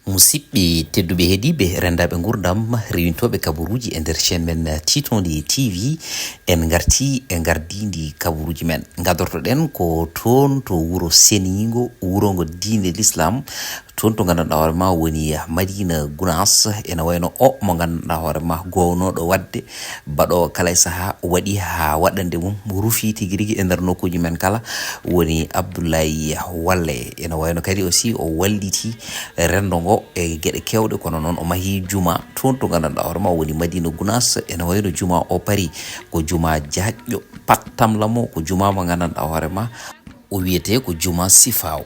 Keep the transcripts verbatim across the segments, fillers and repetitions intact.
Musidɓe tedduɓe heɗiiɓe, renndaaɓe nguurndam, rewintooɓe kabaruuji e nder chaîne men Titonli T V, en ngartii e ngardiindi kabaruuji men. Ngadortoɗen ko toon to wuro seniingo, wuro ngo diine l'islam, toon to nganndanɗaa hoore ma woni Madina Gunaas. Ene wayno o mo nganndanɗaa hoore ma gownooɗo waɗde, baɗoowo kala e sahaa, waɗi haa waɗande mum rufi tigi rigi e nder nokkuuji men kala, woni Abdoulaye Walle. Ene wayno kadi aussi o walliti renndo ngo e geɗe keewɗe, kono noon o mahi juma toon to nganndanɗaa hoore ma woni Madina Gunaas. Ene wayno juma o pari ko juma jaajɗo, pattamlamo, ko juma mo nganndanɗaa hoore ma o wiyetee ko juma Sifaaw.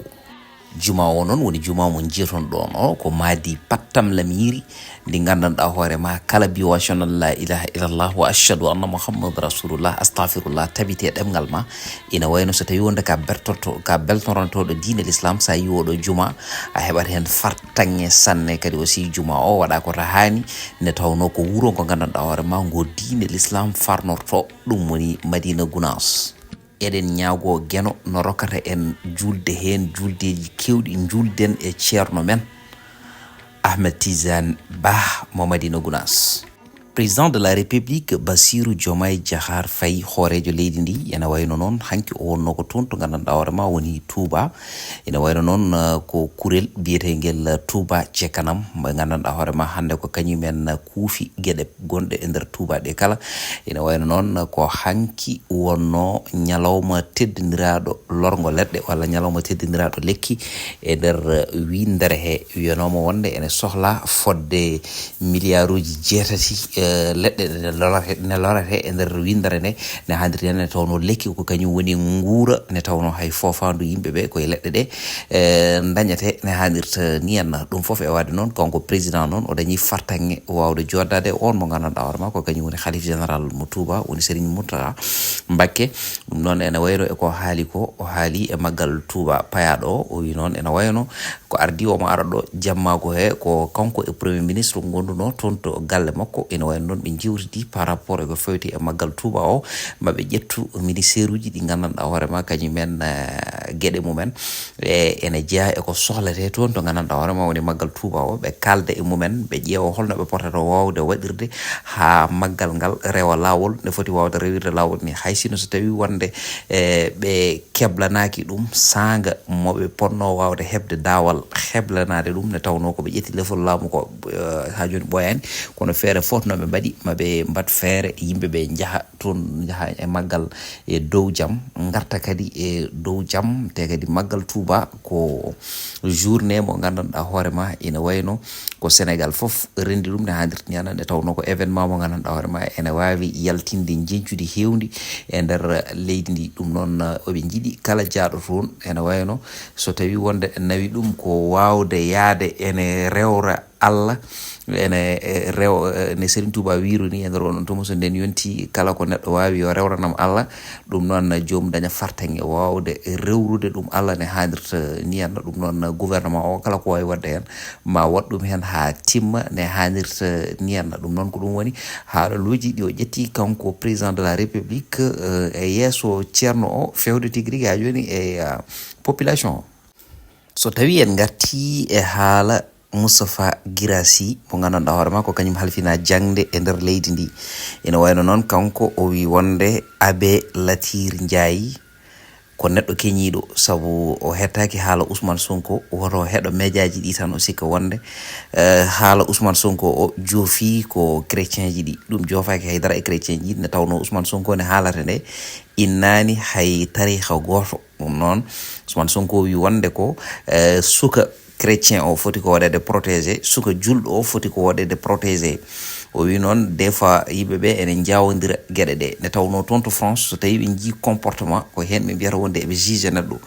Juma o noon woni juma mo njiyaton ɗoon o, ko maadi pattamlamiiri ndi nganndanɗaa hoore ma kala biyo ashhadu an la ilaha illallah wa ashhadu anna Muhammad rasulullah, astahfirullah, tabiti e ɗemngal ma. Ina wayno so tawi wonde ka bertorto, ka beltorantooɗo diine l'islam, sa yi oɗo juma, a heɓat heen fartaŋŋe sanne. Kadi aussi juma o waɗa ko rahaani, nde tawno ko wuro ngo nganndanɗaa hoore ma ngo diine l'islam farnorto, ɗum woni Madina Gunaas. Eɗen ñaagoo Geno no rokkata en juulde heen, juuldeeji keewɗi, njuulden e ceerno men Ahmed Tidiane Bah mo Madina Gunaas. Président de la République, Bassirou Diomaye Diakhar Faye, hooreejo leydi ndi, ene wayno noon hanki o wonnoo ko toon to nganndanɗaa hoore ma woni Touba. Ene wayno noon, eh, ko kurel biyeteengel Touba Ca Kanam, mo nganndanɗaa hoore ma hannde ko kañum en kuufi geɗe gonɗe e nder Touba ɗe kala. Ene wayno noon ko hanki wonnoo ñalawma teddindiraaɗo lorgo leɗɗe walla ñalawma teddindiraaɗo lekki e nder, eh, winndere he. Wiyanooma wonde ene sohla fodde miliyaaruuji jeetati, eh, leɗɗe ɗe lorate, ne lorate e nder winndere nde, ne hanndirta ne tawno lekki ko kañum woni nguura, ne tawno hay foofaandu yimɓe ɓe koye leɗɗe ɗe, eh, dañate ne hanndirta ni en. Ɗum fof e waɗde noon, kanko président noon o dañi fartaŋŋe waawde jooɗdaade e on mo nganndanɗaa hoore ma ko kañum woni Khalif général mo Touba, woni Serigne Mountakha Mbacké. Ɗum noon ene wayno e ko haali ko, o haali e maggal Touba payaaɗo o, o wi noon ene wayno ko ardii omo ara ɗo jammaago he, ko kanko e Premier Ministre ngondunoo toon to galle makko. Ene wayno noon ɓe njiwtidi par rapport e ko fewti e maggal Touba o, ma ɓe ƴettu ministère uji ɗi nganndanɗaa hoore ma kañum en, eh, geɗe mum en, e ene jeyaa e ko sohlete toon to nganndanɗaa hoore ma woni maggal Touba o, ɓe kaalda e mum en, ɓe ƴeewa holno ɓe potata waawde waɗirde haa maggal ngal rewa laawol, nde foti waawde rewirde laawol ni. Hay sinno so tawii wonde, eh, ɓe keblanaaki ɗum saanga mo ɓe potnoo waawde heɓde daawal heblanaade ɗum, nde tawnoo ko ɓe ƴetti lefol laamu ko, eh, haa jooni ɓooyaani, kono feere fof no ɓe mbaɗi, ma ɓe mbaɗ feere yimɓe ɓe njaha toon, njaha e maggal e dow jam, ngarta kadi e dow jam, te kadi maggal Touba ko journée mo nganndanɗaa hoore ma ene wayno ko Sénégal fof renndi ɗum ne hanndirta ni, nde tawnoo ko événement mo nganndanɗaa hoore ma ene waawi yaltinde njeñcudi heewndi e nder leydi ndi. Ɗum noon, eh, oɓe njiɗi kala jaaɗo toon ene wayno so tawii wonde nawi ɗum ko waawde yahde ene rewra Allah, ene, eh, rew-, eh, ne Serigne Touba wiiru ni e nder on tuma so nden yonti kala ko neɗɗo waawi yo rewranam Allah. Ɗum noon joom daña fartaŋŋe waawde rewrude ɗum Allah ne hanndirta ni en. Ɗum noon gouvernement o kala ko waawi waɗde heen ma waɗ ɗum heen haa timma ne hanndirta ni en. Ɗum noon ko ɗum woni haalaluuji ɗi o ƴetti kanko président de la République, eh, e yeeso ceerno o fewde tigi rigi haa jooni e, ah, population o. So tawii en ngartii e haala Moustapha Guirassy mo nganndanɗaa hoore ma ko kañum halfina jaŋde e nder leydi ndi. Ene wayno noon kanko o wi wonde Abbé Latyr Ndiaye ko neɗɗo keñiiɗo, sabu o hettaaki haala Ousmane Sonko, woto o heɗo médiaji ɗi tan o sikka wonde, eh, haala Ousmane Sonko o joofi ko chrétien ji ɗi. Ɗum joofaaki haydara e chrétien ji ɗi, nde tawnoo Ousmane Sonko ne haalata nde innaani hay tariiha gooto. Ɗum noon Ousmane Sonko wi wonde ko, eh, suka chrétien o foti ko waɗeede protégé, suka julɗo o foti ko waɗeede protégé. O wi noon des fois yimɓe ɓe ene njawondira geɗe ɗe. Nde tawnoo toon to France so tawii ɓe njii comportement ko heen ɓe mbiyata wonde eɓe juge neɗɗo.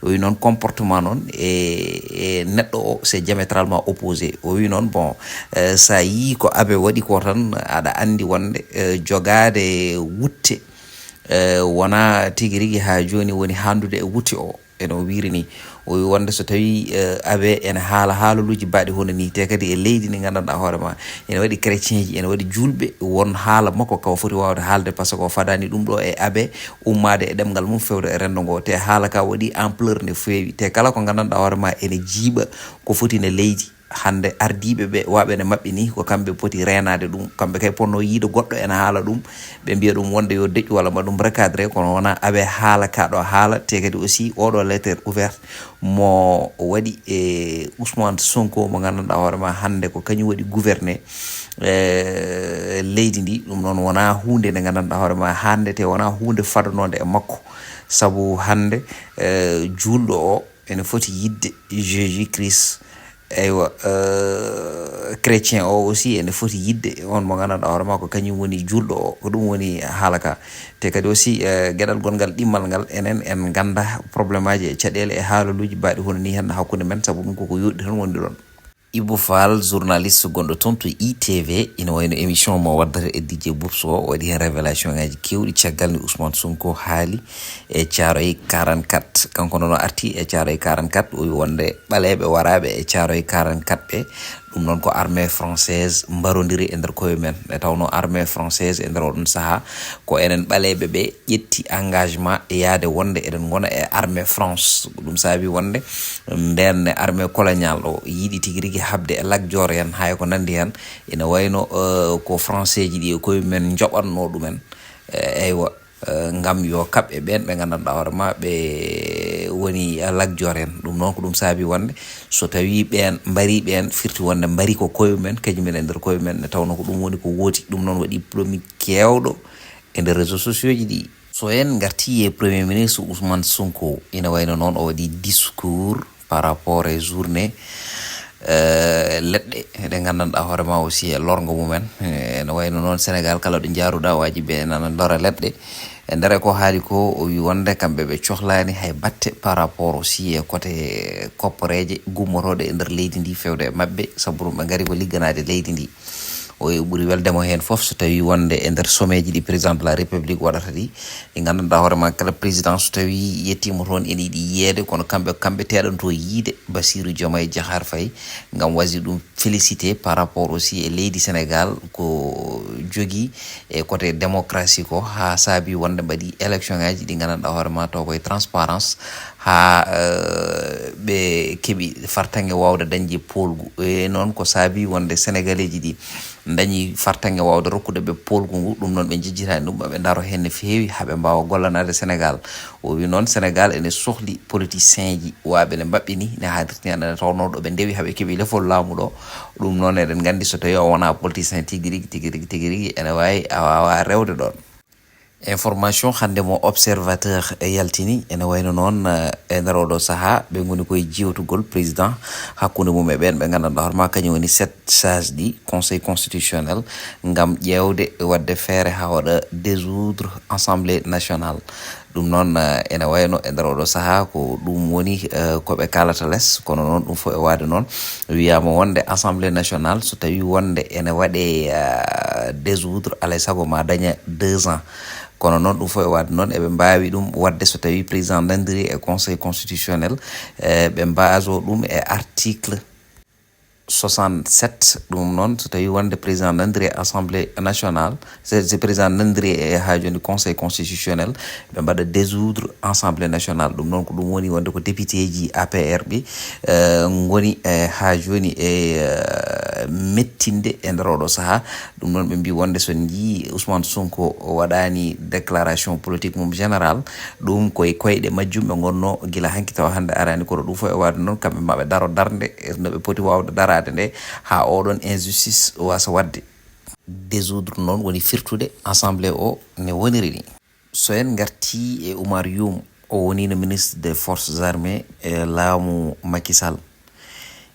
O wi noon comportement noon e, e neɗɗo o c'est diamétralement opposé. O wi noon bon, eh, sa yii ko abbé waɗi ko tan aɗa anndi wonde, eh, jogaade wutte, eh, wonaa tigi rigi haa jooni woni hanndude e wutte o. Ene o wiiri ni, O wi wonde so tawi eh, abe ene haala haalaluuji baɗi hono ni, te kadi e leydi ndi nganndanɗaa hoore ma ene waɗi chrétienji, ene waɗi julɓe, won haala makko ka o foti waawde haalde, par ce que o fadaani ɗum ɗo e abe ummaade e ɗemngal mum fewde e renndo ngo. Te haala ka waɗi ampleur no feewi, te kala ko nganndanɗaa hoore ma ene jiiɓa ko foti ne leydi. Hannde ardiiɓe ɓe waɓe ne maɓɓi ni, ko kamɓe poti reenaade ɗum. Kamɓe kay ponno yiide goɗɗo ene haala ɗum, ɓe mbiya ɗum wonde yo deƴƴu walla mbaɗa ɗum recadré, kono wona abe haala ka ɗo haala. Te kadi aussi oɗo lettre ouverte mo waɗi e Ousmane Sonko, mo nganndanɗaa hoore ma hannde ko kañum waɗi gouverner eh, leydi ndi. Ɗum noon wona huunde nde nganndanɗaa hoore ma hannde, te wona huunde fadanonde e makko. Sabu hannde eh, juulɗo o ene foti yiɗde Jésus Christ. Eywa, eh, chrétien o aussi ene foti yiɗde on mo nganndanɗaa hoore ma ko kañum woni juulɗo o. Ko ɗum woni haala ka. Te kadi aussi eh, geɗal gongal ɗimmal ngal, enen en ngannda problème aji e caɗeele e haalaluuji baɗi hono ni hannde hakkunde men, sabu ɗum koko yoɗɗi tan wondi ɗon. Ibou Fall, journaliste gonɗo toon to I T V, ina wayno émission mo waddata e D J Boubs o, waɗi heen révélation ngaji kewɗi caggal nde Ousmane Sonko haali e Thiaroye quarante-quatre. Kanko noon o arti e Thiaroye quarante-quatre, o wi wonde ɓaleeɓe waraaɓe e Thiaroye quarante-quatre ɓe, ɗum noon ko armée française mbarondiri e nder koye men. Nde tawnoo armée française e nder oɗon sahaa ko enen ɓaleeɓe ɓe ƴetti engagement e yaade wonde eɗen ngona e armée France. Ko ɗum saabi wonde ndeen ne armée colonial o yiɗi tigi rigi haɓde e Lat Joor en, hay ko nanndi heen, ina wayno eh, ko français ji ɗi e koye men njoɓatnoo ɗumen. Eh, eywa, eh, ngam yo kaɓ e ɓeen ɓe nganndanɗaa hoore ma ɓe woni Lat Joor en. Ɗum noon ko ɗum saabi wonde so tawii ɓeen mbarii ɓeen, firti wonde mbarii ko koye men, kañum en e nder koye men, nde tawnoo ko ɗum woni ko wooti. Ɗum noon waɗi polémique keewɗo e nder réseaux sociaux ji ɗi. So en ngartii e Premier Ministre Ousmane Sonko, ina wayno noon o waɗi discours par rapport e journée eh, leɗɗe ɗe nganndanɗaa hoore ma aussi e lorgo mumen. Eh, ene wayno noon Sénégal kala ɗo njaaruɗaa waaji ɓe nana lora leɗɗe. E nder e ko haali ko, o wi wonde kamɓe ɓe cohlaani hay batte par rapport aussi e côté kopporeeje gummotooɗe e nder leydi ndi fewde e maɓɓe, sabu ɗum ɓe ngari ko ligganaade leydi ndi. O wi o ɓuri welde mo heen fof so tawii wonde e nder sommet ji ɗi président de la république waɗata ɗi, ɗi nganndanɗaa hoore ma kala président so tawii yettiima toon ene yiɗi yiyeede, kono kamɓe kamɓe teeɗanto yiide Bassirou Diomaye Diakhar Faye ngam waɗde ɗum félicité par rapport aussi e leydi Sénégal ko jogii e côté démocratie ko, haa saabi wonde mbaɗi élection ngaji ɗi nganndanɗaa hoore ma taw koye transparence, haa eh, ɓe keɓi fartaŋŋe waawde dañde poolgu. E noon ko saabi wonde Sénégalais ji ɗi dañi fartaŋŋe waawde rokkude ɓe poolgu ngu, ɗum noon ɓe njejjitaani ɗum, ɓe ndaro heen no feewi haa ɓe mbaawa gollanaade Sénégal. O wi noon Sénégal ene sohli politicien ji waɓe ne mbaɓɓi ni, ne haadirti heen, ene tawnoo ɗo ɓe ndewi haa ɓe keɓi lefol laamu ɗo. Ɗum noon eɗen nganndi so tawii o wonaa politicien tigi rigi, tigi rigi, tigi rigi, ene waawi a waawaa rewde ɗoon. Information hannde mo Observateur e yaltini, ene wayno noon eh, e nder oɗo sahaa ɓe ngoni koye jewtugol président hakkunde mum e ɓeen ɓe nganndanɗaa hoore ma kañum woni sept sages ɗi Conseil constitutionnel ngam ƴeewde waɗde feere haa waɗa dissoudre Assemblée nationale. Ɗum noon eh, ene wayno e nder oɗo sahaa ko ɗum woni eh, ko ɓe kaalata les, kono noon ɗum fof e waade noon wiyaama wonde Assemblée nationale so tawii wonde ene waɗe eh, dissoudre, alay sago ma daña deux ans. Kono noon ɗum fof e waɗde noon eɓe mbaawi ɗum waɗde so tawii président nanndiri e Conseil constitutionnel, eh, ɓe mbaaso ɗum e article soixante-sept. Ɗum noon so tawii wonde président nanndiri e Assemblée nationale, so so président nanndiri e haa jooni Conseil constitutionnel, ɓe mbaɗa dissoudre Assemblée nationale. Ɗum noon ko ɗum woni wonde ko député ji A P R ɓe eh, ngoni eh, haa jooni e eh, mettinde e nder oɗo sahaa. Ɗum noon ɓe mbii wonde so njii Ousmane Sonko o waɗaani déclaration politique mum général, ɗum koye koyɗe majjum ɓe ngonnoo gila hanki tawa hannde araani, kono ɗum fof e waɗde noon kamɓe maɓe daro darnde no ɓe poti waawde daraade nde haa oɗon injustice wasa waɗde. Dissoudre noon woni firtude assemblée o ne woniri ni. So en ngartii e Oumar Youm, o woniino ministre des forces armées e laamu Macky Sall.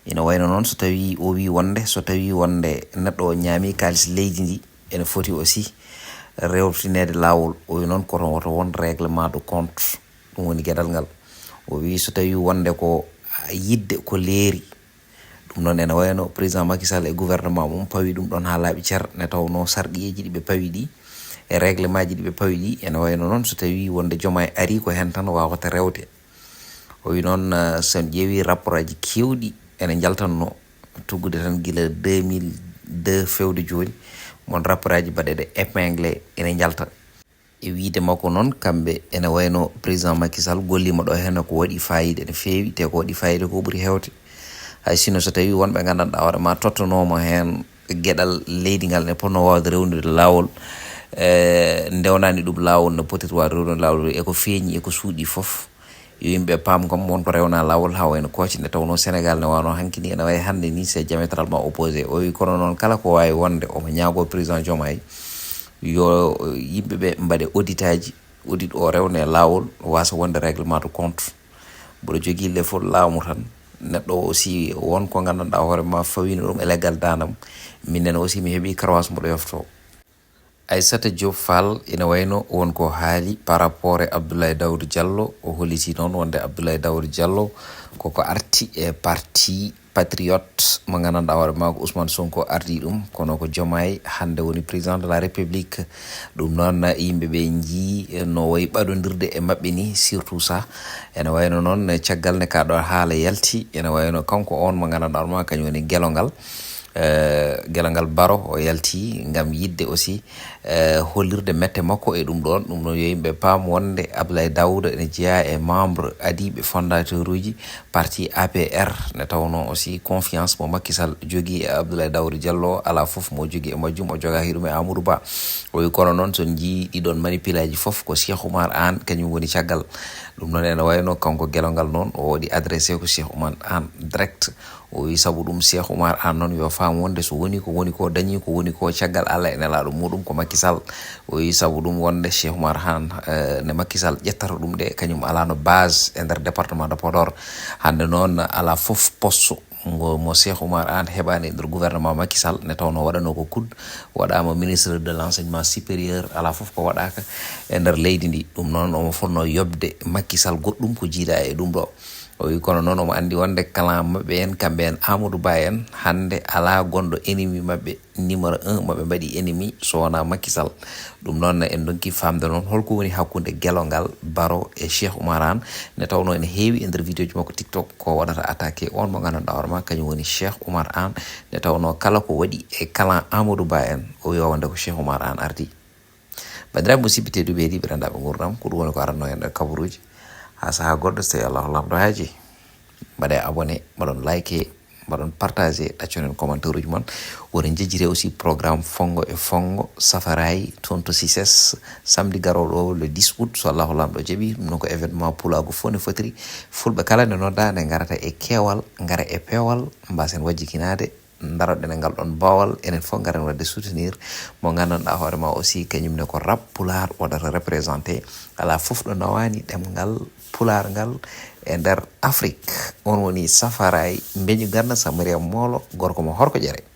Ina wayno noon so tawii o wii wonde so tawii wonde neɗɗo o ñaami kaalis leydi ndi, ene foti aussi rewtineede laawol. O wi noon koto woto won règlement de compte, ɗum woni geɗal ngal. O wii so tawii wonde ko yiɗde ko leeri, ɗum noon ene wayno président Macky Sall e gouvernement mum pawi ɗum ɗon haa laaɓi cer, ne tawnoo sarɗiyeeji ɗi ɓe pawi ɗi e règlement ji ɗi ɓe pawi ɗi, ene wayno noon so tawii wonde Diomaye arii ko heen tan waawata rewde. O wi noon, eh, so en ƴeewi rapport aji keewɗi ene njaltanno tuggude tan gila deux mille deux fewde jooni, mon rapport aji mbaɗeɗe épinglé ene njalta. E wiyde makko noon, kamɓe ene wayno président Macky Sall golliima ɗo heen ko waɗi faayiida ene feewi, te ko waɗi faayiida ko ɓuri heewde. Hay sinno so tawii wonɓe nganndanɗaa hoore ma tottanoomo heen geɗal leydi ngal ne potno waawde rewnude laawol, eh, ndewnaani ɗum laawol no potiri waawde rewnude laawol e ko feeñi e ko suuɗi fof. Yo yimɓe paam kam won ko rewna laawol haa wayno kooci nde tawnoo Sénégal ne waawno hanki ni ene wayi hannde ni c'est diamétralement opposé. O wi kono noon kala ko waawi wonde omo ñaagoo président Diomaye yo yimɓe ɓe mbaɗe audit aji, audit o rewne laawol, waasa wonde règlement de compte. Mboɗo jogii lefol laamu tan. Neɗɗo o aussi won ko nganndanɗaa hoore ma fawiino ɗum e leggal daandam. Minen aussi mi heɓii karawaas mboɗo yoftoo. Aissata Diop Fall ina wayno won ko haali par rapport e Abdoulaye Daouda Diallo. O holliti noon wonde Abdoulaye Daouda Diallo koko arti e parti patriote mo nganndanɗaa hoore ma ko Ousmane Sonko ardi ɗum, kono ko Diomaye hannde woni président de la République. Ɗum noon yimɓe ɓe njii no wayi ɓaɗondirde e maɓɓe ni, surtout ça. Ene wayno noon caggal nde ka ɗo haala yalti, ene wayno kanko on mo nganndanɗaa hoore ma kañum woni Gelongal. Eh, Gelongal Baro o yalti ngam yiɗde aussi, eh, hollirde mette makko e ɗum ɗoon. Ɗum noon yo yimɓe paam wonde Abdoulaye Daouda ene jeyaa e membre adiiɓe fondateur uji parti A P R, nde tawnoo aussi confiance mo Macky Sall jogii e Abdoulaye Daouda Diallo alaa fof mo jogii e majjum, o jogaaki ɗum e Amadou Ba. O wi kono noon so njii ɗiɗon manipulaaji fof ko Cheikh Oumar Anne kañum woni caggal. Ɗum noon ene wayno kanko Gelongal noon o waɗi adressé ko Cheikh Oumar Anne direct. O wi sabu ɗum Cheikh Oumar Anne noon yo faam wonde so woni ko woni ko dañi ko woni ko caggal Allah e nelaaɗo muɗum ko Macky Sall. O wi sabu ɗum wonde Cheikh Oumar Anne, eh, ne Macky Sall ƴettata ɗum ɗe kañum alano base e nder département de Podor. Hannde noon alaa fof poste ngo mo Cheikh Oumar Anne heɓaani e nder gouvernement Macky Sall, nde tawnoo waɗanoo ko kud, waɗaama ministre de l'enseignement supérieur, alaa fof ko waɗaaka e nder leydi ndi. Ɗum noon omo fotnoo yoɓde Macky Sall goɗɗum ko jiidaa e ɗum ɗo. O wi kono noon omo anndi wonde clan maɓɓe en, kamɓe en Amadou Ba en, hannde alaa gonɗo ennemi maɓɓe, numéro un maɓɓe mbaɗi ennemi so wonaa Macky Sall. Ɗum noon en ndonki faamde noon holko woni hakkunde Gelongal Baro e Cheikh Oumar Anne, nde tawnoo ene heewi e nder vidéo ji makko TikTok ko waɗata attaqué on mo nganndanɗaa hoore ma kañum woni Cheikh Oumar Anne, nde tawnoo kala ko waɗi e clan Amadou Ba en o wiya wonde ko Cheikh Oumar Anne ardi. Banndiraaɓe musidɓe tedduɓe heɗiiɓe renndaɓe nguurndam, ko ɗum woni ko aranno en nder kabaruuji. Haa sahaa goɗɗo, so tawii Allahu Laamɗo haaji, mbaɗee abonné, mbaɗon like, mbaɗon partagé, ɗaccoɗon commentaire uji mon. Woɗen njejjitee aussi programme Fonngo e Fonngo, Safaraay, toon to C I C E S, samedi garooɗo o, le dix août, so Allahu Laamɗo jaɓii. Ɗum noon ko événement pulaagu fof no fotiri. Fulɓe kala nde noddaa, nde ngarata e keewal, ngara e peewal, mbaasen wajjikinaade. Ndaroɗen e ngal ɗon boowal, enen fof ngaren waɗde soutenir mo nganndanɗaa hoore ma aussi, kañum ne ko rap pulaar waɗata représenté. Alaa fof ɗo nawaani ɗemngal pulaar ngal e nder Afrik. On woni Safaraay, mbeñu ganna Samariya Moolo, gorko mo Horko Jere.